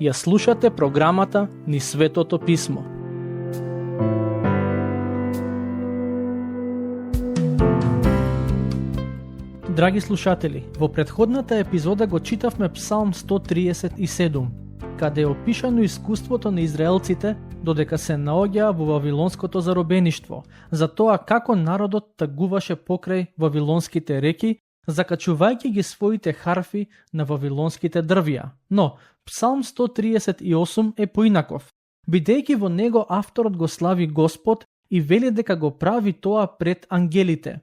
Ја слушате програмата Низ Светото Писмо. Драги слушатели, во претходната епизода го читавме Псалм 137, каде е опишано искуството на израелците додека се наоѓаа во вавилонското заробеништво, за тоа како народот тагуваше покрај вавилонските реки, закачувајќи ги своите харфи на вавилонските дрвја. Но Псалм 138 е поинаков, бидејќи во него авторот го слави Господ и вели дека го прави тоа пред ангелите.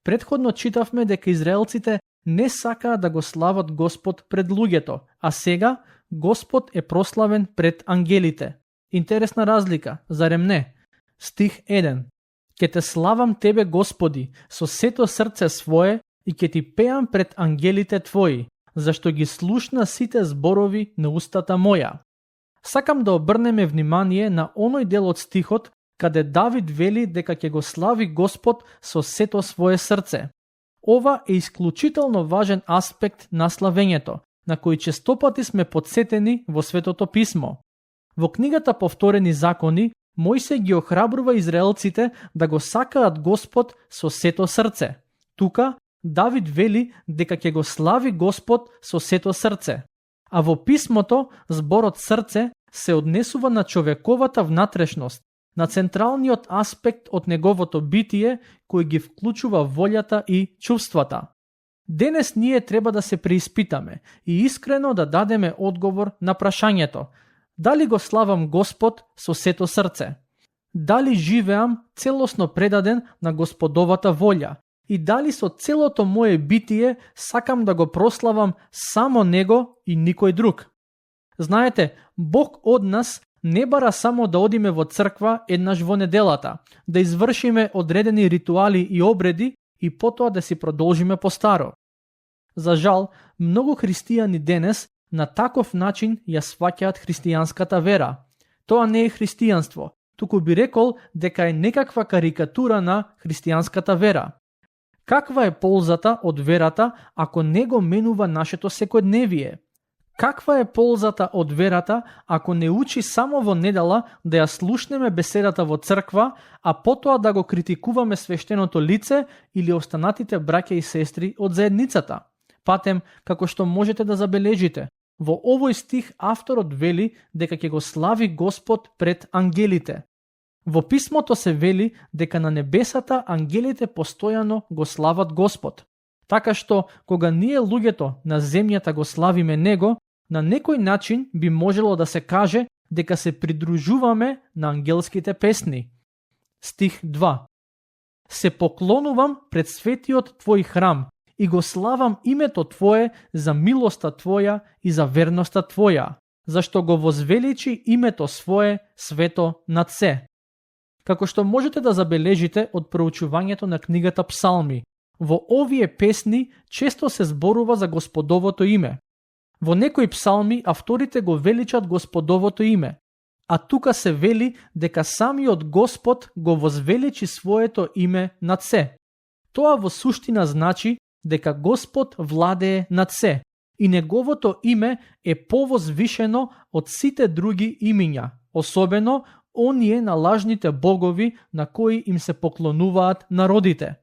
Претходно читавме дека израелците не сакаа да го слават Господ пред луѓето, а сега Господ е прославен пред ангелите. Интересна разлика, зарем не? Стих 1. Ке те славам тебе, Господи, со сето срце свое и ке ти пеам пред ангелите твои, зашто ги слушна сите зборови на устата моја. Сакам да обрнеме внимание на оној дел од стихот каде Давид вели дека ќе го слави Господ со сето свое срце. Ова е исклучително важен аспект на славењето, на кој честопати сме подсетени во Светото Писмо. Во книгата Повторени закони, Мојсей ги охрабрува израелците да го сакаат Господ со сето срце. Тука Давид вели дека ќе го слави Господ со сето срце. А во писмото зборот срце се однесува на човековата внатрешност, на централниот аспект од неговото битие кој ги вклучува волјата и чувствата. Денес ние треба да се преиспитаме и искрено да дадеме одговор на прашањето: дали го славам Господ со сето срце? Дали живеам целосно предаден на Господовата волја? И дали со целото мое битие сакам да го прославам само Него и никој друг? Знаете, Бог од нас не бара само да одиме во црква еднаш во неделата, да извршиме одредени ритуали и обреди и потоа да си продолжиме постаро. За жал, многу христијани денес на таков начин ја сваќаат христијанската вера. Тоа не е христијанство, туку би рекол дека е некаква карикатура на христијанската вера. Каква е ползата од верата ако не го менува нашето секојдневие? Каква е ползата од верата ако не учи само во недела да ја слушнеме беседата во црква, а потоа да го критикуваме свештеното лице или останатите браќа и сестри од заедницата? Патем, како што можете да забележите, во овој стих авторот вели дека ќе го слави Господ пред ангелите. Во писмото се вели дека на небесата ангелите постојано го слават Господ. Така што, кога ние луѓето на земјата го славиме Него, на некој начин би можело да се каже дека се придружуваме на ангелските песни. Стих 2. Се поклонувам пред светиот Твој храм и го славам името Твое за милоста Твоја и за верноста Твоја, зашто го возвеличи името Свое свето над се. Како што можете да забележите од проучувањето на книгата Псалми, во овие песни често се зборува за Господовото име. Во некои псалми авторите го величат Господовото име, а тука се вели дека самиот Господ го возвеличи своето име над се. Тоа во суштина значи дека Господ владее над се и неговото име е повозвишено од сите други имиња, особено оние на лажните богови на кои им се поклонуваат народите.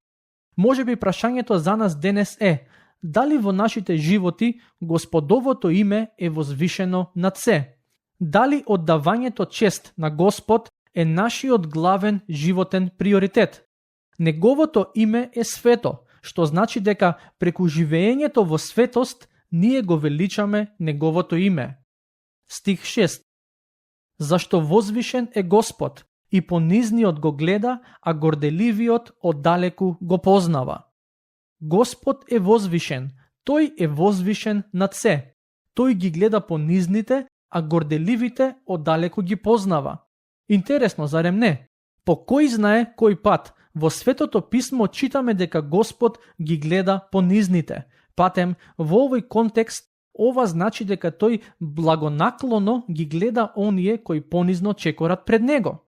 Може би прашањето за нас денес е: дали во нашите животи Господовото име е возвишено над се? Дали оддавањето чест на Господ е нашиот главен животен приоритет? Неговото име е свето, што значи дека преку живеењето во светост ние го величаме Неговото име. Стих 6. Зашто возвишен е Господ и понизниот го гледа, а горделивиот оддалеку го познава. Господ е возвишен, тој е возвишен над се. Тој ги гледа понизните, а горделивите оддалеку ги познава. Интересно, зарем не? По кој знае кој пат во Светото Писмо читаме дека Господ ги гледа понизните. Патем, во овој контекст, ова значи дека тој благонаклоно ги гледа оние кои понизно чекорат пред него.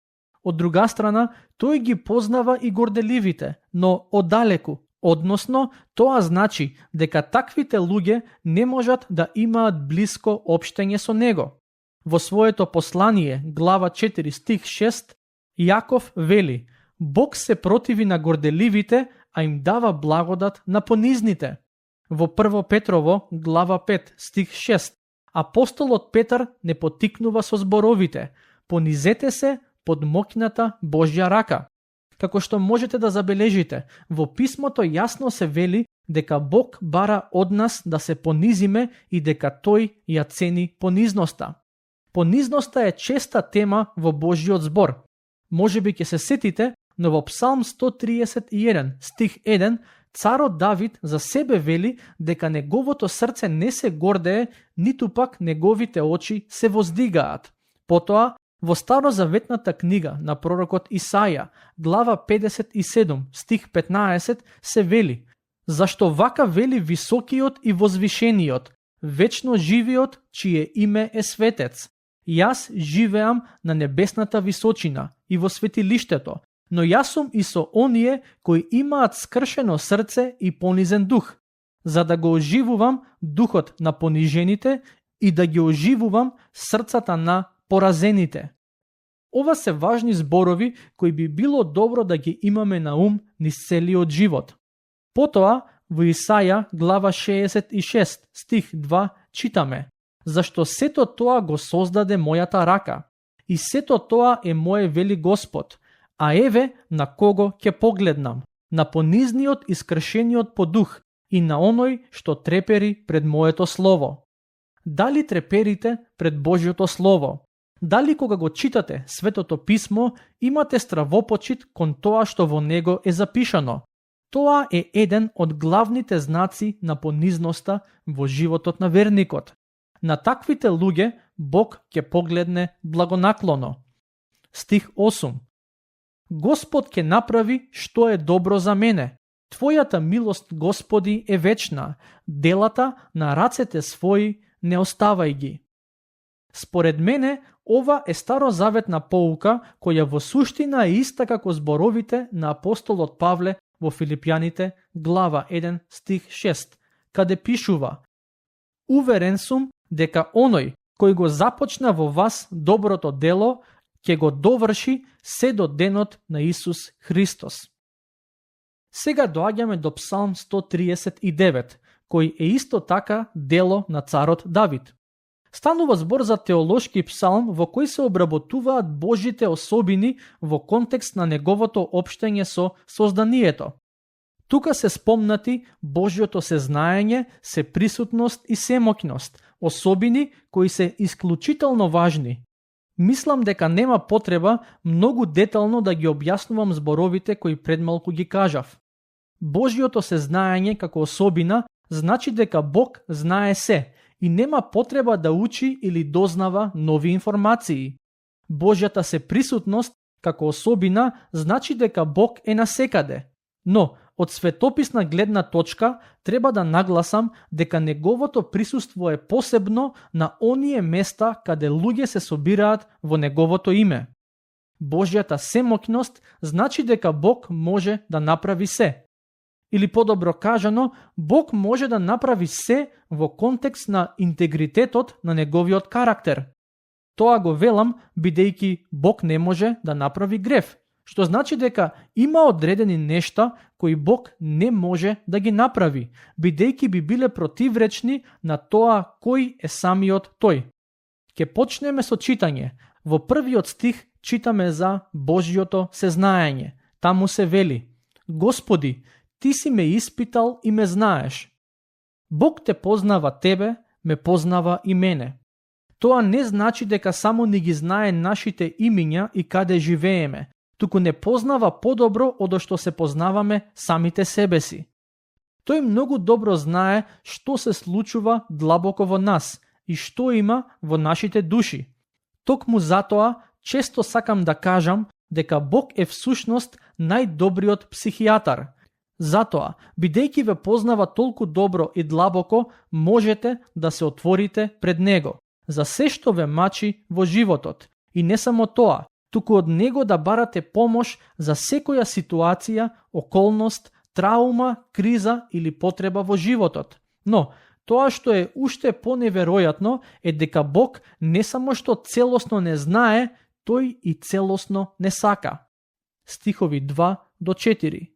Од друга страна, тој ги познава и горделивите, но оддалеку, Односно, тоа значи дека таквите луѓе не можат да имаат блиско општење со него. Во своето послание, глава 4, стих 6, Јаков вели: Бог се противи на горделивите, а им дава благодат на понизните. Во 1 Петрово, глава 5, стих 6, апостолот Петар не потикнува со зборовите: понизете се под моќната Божја рака. Како што можете да забележите, во писмото јасно се вели дека Бог бара од нас да се понизиме и дека тој ја цени понизноста. Понизноста е честа тема во Божјиот збор. Можеби ќе се сетите, но во Псалм 131, стих 1, царот Давид за себе вели дека неговото срце не се гордее, ниту пак неговите очи се воздигаат. Потоа, во Старозаветната книга на пророкот Исаја, глава 57, стих 15, се вели: Зашто вака вели високиот и возвишениот, вечно живиот, чие име е светец. Јас живеам на небесната височина и во светилиштето, но јас сум и со оние кои имаат скршено срце и понизен дух, за да го оживувам духот на понижените и да ги оживувам срцата на поразените. Ова се важни зборови кои би било добро да ги имаме на ум низ целиот живот. Потоа, во Исаја, глава 66, стих 2, читаме: Зашто сето тоа го создаде мојата рака, и сето тоа е моје, вели Господ, а еве на кого ќе погледнам, на понизниот и скршениот по дух и на оној што трепери пред моето слово. Дали треперите пред Божјото слово? Дали кога го читате Светото Писмо, имате стравопочит кон тоа што во него е запишано? Тоа е еден од главните знаци на понизноста во животот на верникот. На таквите луѓе Бог ќе погледне благонаклоно. Стих 8. Господ ќе направи што е добро за мене. Твојата милост, Господи, е вечна. Делата на рацете своји не оставај ги. Според мене, ова е старозаветна поука која во суштина е иста како зборовите на апостолот Павле во Филипјаните, глава 1, стих 6, каде пишува: Уверен сум дека оној кој го започна во вас доброто дело, ќе го доврши се до денот на Исус Христос. Сега доаѓаме до Псалм 139, кој е исто така дело на царот Давид. Станува збор за теолошки псалм во кој се обработуваат Божите особини во контекст на неговото општење со созданието. Тука се спомнати Божјото сезнаење, сеприсутност и семоќност, особини кои се исклучително важни. Мислам дека нема потреба многу детално да ги објаснувам зборовите кои предмалку ги кажав. Божјото сезнаење како особина значи дека Бог знае се и нема потреба да учи или дознава нови информации. Божјата сеприсутност како особина значи дека Бог е насекаде. Но, од светописна гледна точка, треба да нагласам дека неговото присуство е посебно на оние места каде луѓе се собираат во неговото име. Божјата семоќност значи дека Бог може да направи се. Или подобро кажано, Бог може да направи се во контекст на интегритетот на неговиот карактер. Тоа го велам бидејќи Бог не може да направи греф, што значи дека има одредени нешта кои Бог не може да ги направи, бидејќи би биле противречни на тоа кој е самиот тој. Ке почнеме со читање. Во првиот стих читаме за Божјото сезнаење. Таму се вели: Господи, Ти си ме испитал и ме знаеш. Бог те познава тебе, ме познава и мене. Тоа не значи дека само ни ги знае нашите имиња и каде живееме, туку не познава подобро од што се познаваме самите себе си. Тој многу добро знае што се случува длабоко во нас и што има во нашите души. Токму затоа, често сакам да кажам дека Бог е всушност најдобриот психијатар. Затоа, бидејќи ве познава толку добро и длабоко, можете да се отворите пред Него за се што ве мачи во животот. И не само тоа, туку од Него да барате помош за секоја ситуација, околност, траума, криза или потреба во животот. Но, тоа што е уште поневеројатно е дека Бог не само што целосно не знае, тој и целосно не сака. Стихови 2 до 4.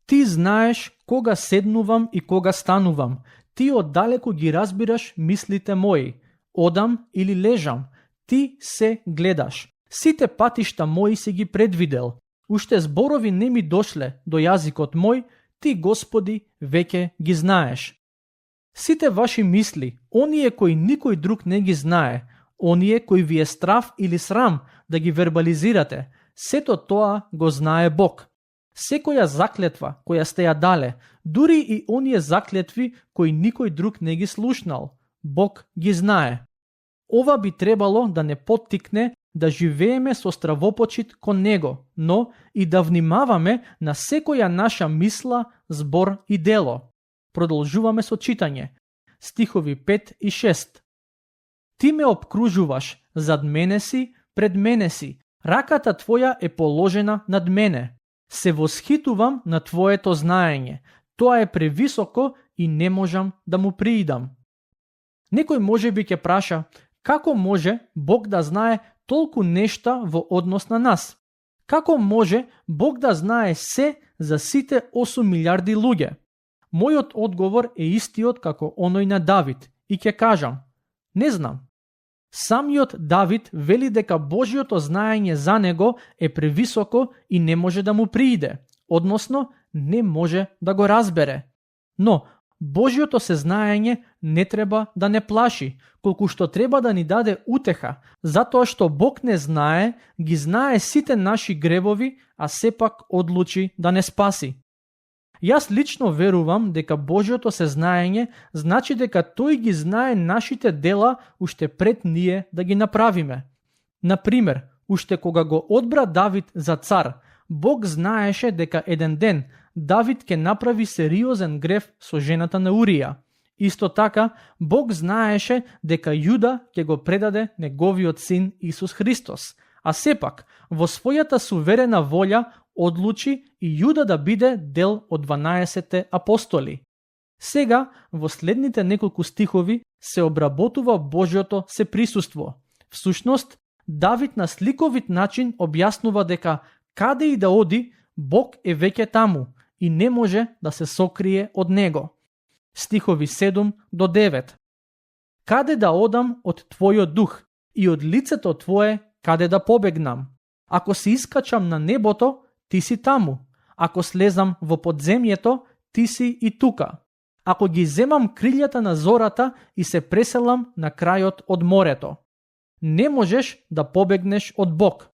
Ти знаеш кога седнувам и кога станувам. Ти оддалеку ги разбираш мислите мои. Одам или лежам. Ти се гледаш. Сите патишта мои си ги предвидел. Уште зборови не ми дошле до јазикот мој, ти, Господи, веќе ги знаеш. Сите ваши мисли, оние кои никој друг не ги знае, оние кои ви е страв или срам да ги вербализирате, сето тоа го знае Бог. Секоја заклетва која сте ја дале, дури и оние заклетви кои никој друг не ги слушнал, Бог ги знае. Ова би требало да не поттикне да живееме со стравопочит кон Него, но и да внимаваме на секоја наша мисла, збор и дело. Продолжуваме со читање. Стихови 5 и 6. Ти ме обкружуваш, зад мене си, пред мене си. Раката Твоја е положена над мене. Се восхитувам на Твоето знаење. Тоа е превисоко и не можам да му приидам. Некој можеби ќе праша, како може Бог да знае толку нешта во однос на нас? Како може Бог да знае се за сите 8 милиарди луѓе? Мојот одговор е истиот како оној на Давид и ќе кажам, не знам. Самиот Давид вели дека Божјото знаење за него е превисоко и не може да му прииде, односно не може да го разбере. Но Божјото сезнаење не треба да не плаши, колку што треба да ни даде утеха, затоа што Бог не знае, ги знае сите наши гревови, а сепак одлучи да не спаси. Јас лично верувам дека Божјото сезнаење значи дека Тој ги знае нашите дела уште пред ние да ги направиме. Например, уште кога го одбра Давид за цар, Бог знаеше дека еден ден Давид ќе направи сериозен грев со жената на Урија. Исто така, Бог знаеше дека Јуда ќе го предаде неговиот син Исус Христос, а сепак, во својата суверена волја одлучи и Јуда да биде дел од 12 апостоли. Сега, во следните неколку стихови, се обработува Божјото сеприсуство. Всушност, Давид на сликовит начин објаснува дека каде и да оди, Бог е веќе таму и не може да се сокрие од него. Стихови 7 до 9. Каде да одам од Твојот дух и од лицето Твое каде да побегнам? Ако се искачам на небото, Ти си таму. Ако слезам во подземјето, Ти си и тука. Ако ги земам крилјата на зората и се преселам на крајот од морето. Не можеш да побегнеш од Бог.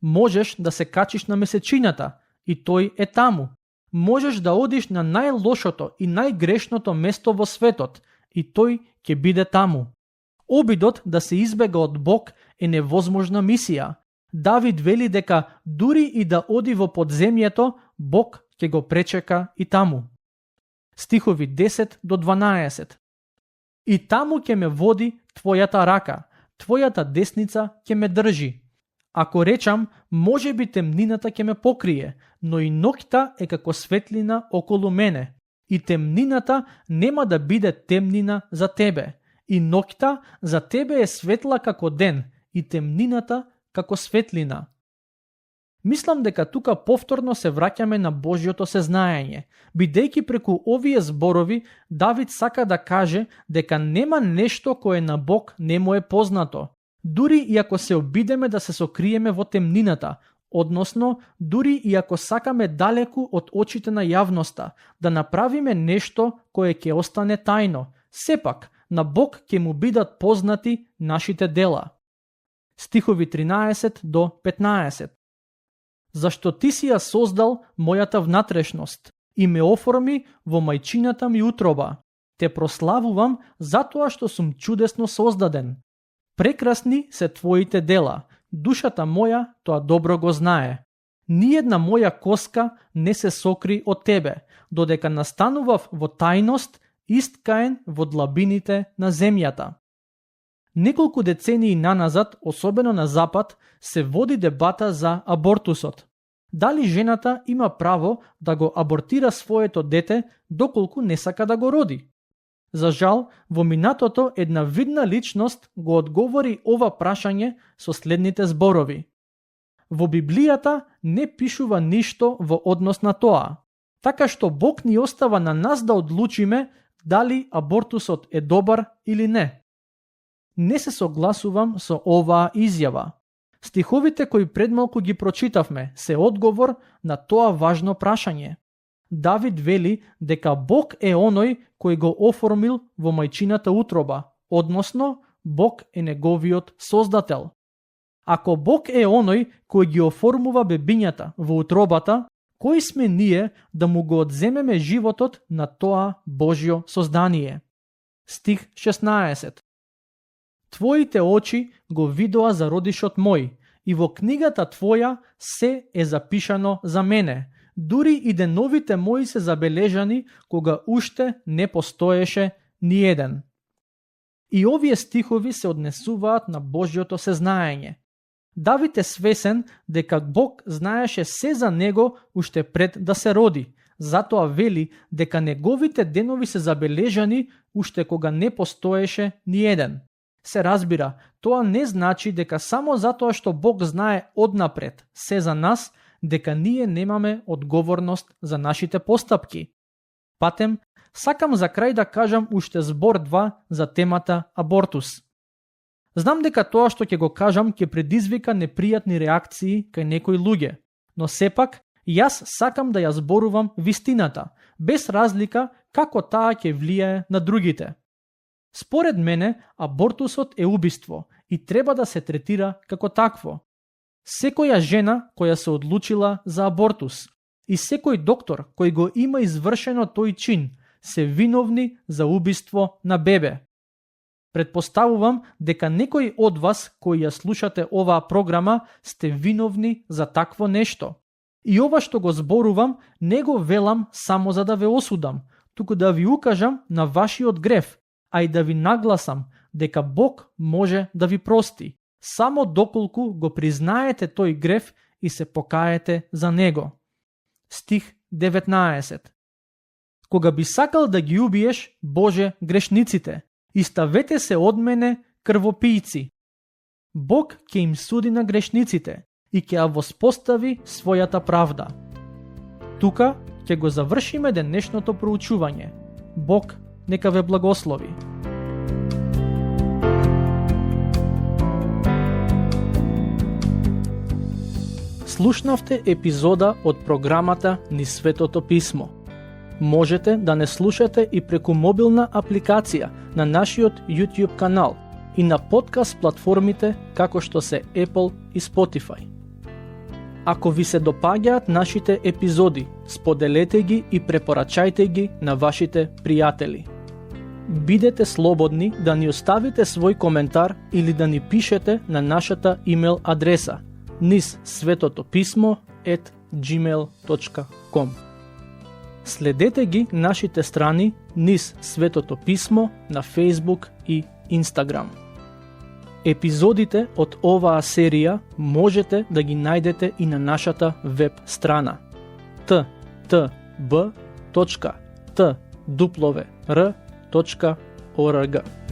Можеш да се качиш на месечината и тој е таму. Можеш да одиш на најлошото и најгрешното место во светот и тој ќе биде таму. Обидот да се избега од Бог е невозможна мисија. Давид вели дека дури и да оди во подземјето, Бог ќе го пречека и таму. Стихови 10 до 12. И таму ќе ме води Твојата рака, Твојата десница ќе ме држи. Ако речам, може би темнината ќе ме покрие, но и ноќта е како светлина околу мене. И темнината нема да биде темнина за тебе. И ноќта за тебе е светла како ден, и темнината како светлина. Мислам дека тука повторно се враќаме на Божјото сезнаење, бидејќи преку овие зборови Давид сака да каже дека нема нешто кое на Бог не му е познато, дури и ако се обидеме да се сокриеме во темнината, односно дури и ако сакаме далеку од очите на јавноста да направиме нешто кое ќе остане тајно, сепак на Бог ќе му бидат познати нашите дела. Стихови 13 до 15. Зашто Ти си ја создал мојата внатрешност и ме оформи во мајчината ми утроба. Те прославувам затоа што сум чудесно создаден. Прекрасни се Твоите дела, душата моја тоа добро го знае. Ниедна моја коска не се сокри од Тебе, додека настанував во тајност, исткаен во длабините на земјата. Неколку децении наназад, особено на Запад, се води дебата за абортусот. дали жената има право да го абортира своето дете доколку не сака да го роди? За жал, во минатото една видна личност го одговори ова прашање со следните зборови. Во Библијата не пишува ништо во однос на тоа, така што Бог ни остава на нас да одлучиме дали абортусот е добар или не. Не се согласувам со оваа изјава. Стиховите кои предмалку ги прочитавме се одговор на тоа важно прашање. Давид вели дека Бог е оној кој го оформил во мајчината утроба, односно Бог е неговиот создател. Ако Бог е оној кој ги оформува бебињата во утробата, кои сме ние да му го одземеме животот на тоа Божјо создание? Стих 16. Твоите очи го видоа зародишот мој, и во книгата твоја се е запишано за мене. Дури и деновите мои се забележани кога уште не постоеше ни еден. И овие стихови се однесуваат на Божјото сезнаење. Давид е свесен дека Бог знаеше се за него уште пред да се роди, затоа вели дека неговите денови се забележани уште кога не постоеше ни еден. Се разбира, тоа не значи дека само затоа што Бог знае однапред се за нас, дека ние немаме одговорност за нашите постапки. Патем, сакам за крај да кажам уште збор 2 за темата абортус. Знам дека тоа што ќе го кажам ќе предизвика непријатни реакции кај некои луѓе, но сепак јас сакам да ја зборувам вистината, без разлика како таа ќе влијае на другите. Според мене, абортусот е убиство и треба да се третира како такво. Секоја жена која се одлучила за абортус и секој доктор кој го има извршено тој чин се виновни за убиство на бебе. Предпоставувам дека некој од вас кои ја слушате оваа програма сте виновни за такво нешто. И ова што го зборувам не го велам само за да ве осудам, туку да ви укажам на вашиот грев, а и да ви нагласам дека Бог може да ви прости, само доколку го признаете тој грев и се покаете за него. Стих 19. Кога би сакал да ги убиеш, Боже, грешниците, и ставете се од мене крвопијци. Бог ќе им суди на грешниците и ќе ја воспостави својата правда. Тука ќе го завршиме денешното проучување. Бог нека ве благослови. Слушнавте епизода од програмата Низ Светото Писмо. Можете да не слушате и преку мобилна апликација на нашиот YouTube канал и на подкаст платформите како што се Apple и Spotify. Ако ви се допаѓаат нашите епизоди, споделете ги и препорачајте ги на вашите пријатели. Бидете слободни да ни оставите свој коментар или да ни пишете на нашата имейл адреса nizsvetotopисmo@gmail.com. Следете ги нашите страни Низ Светото Писмо на Facebook и Instagram. Епизодите од оваа серија можете да ги најдете и на нашата веб страна ttb.twr.org.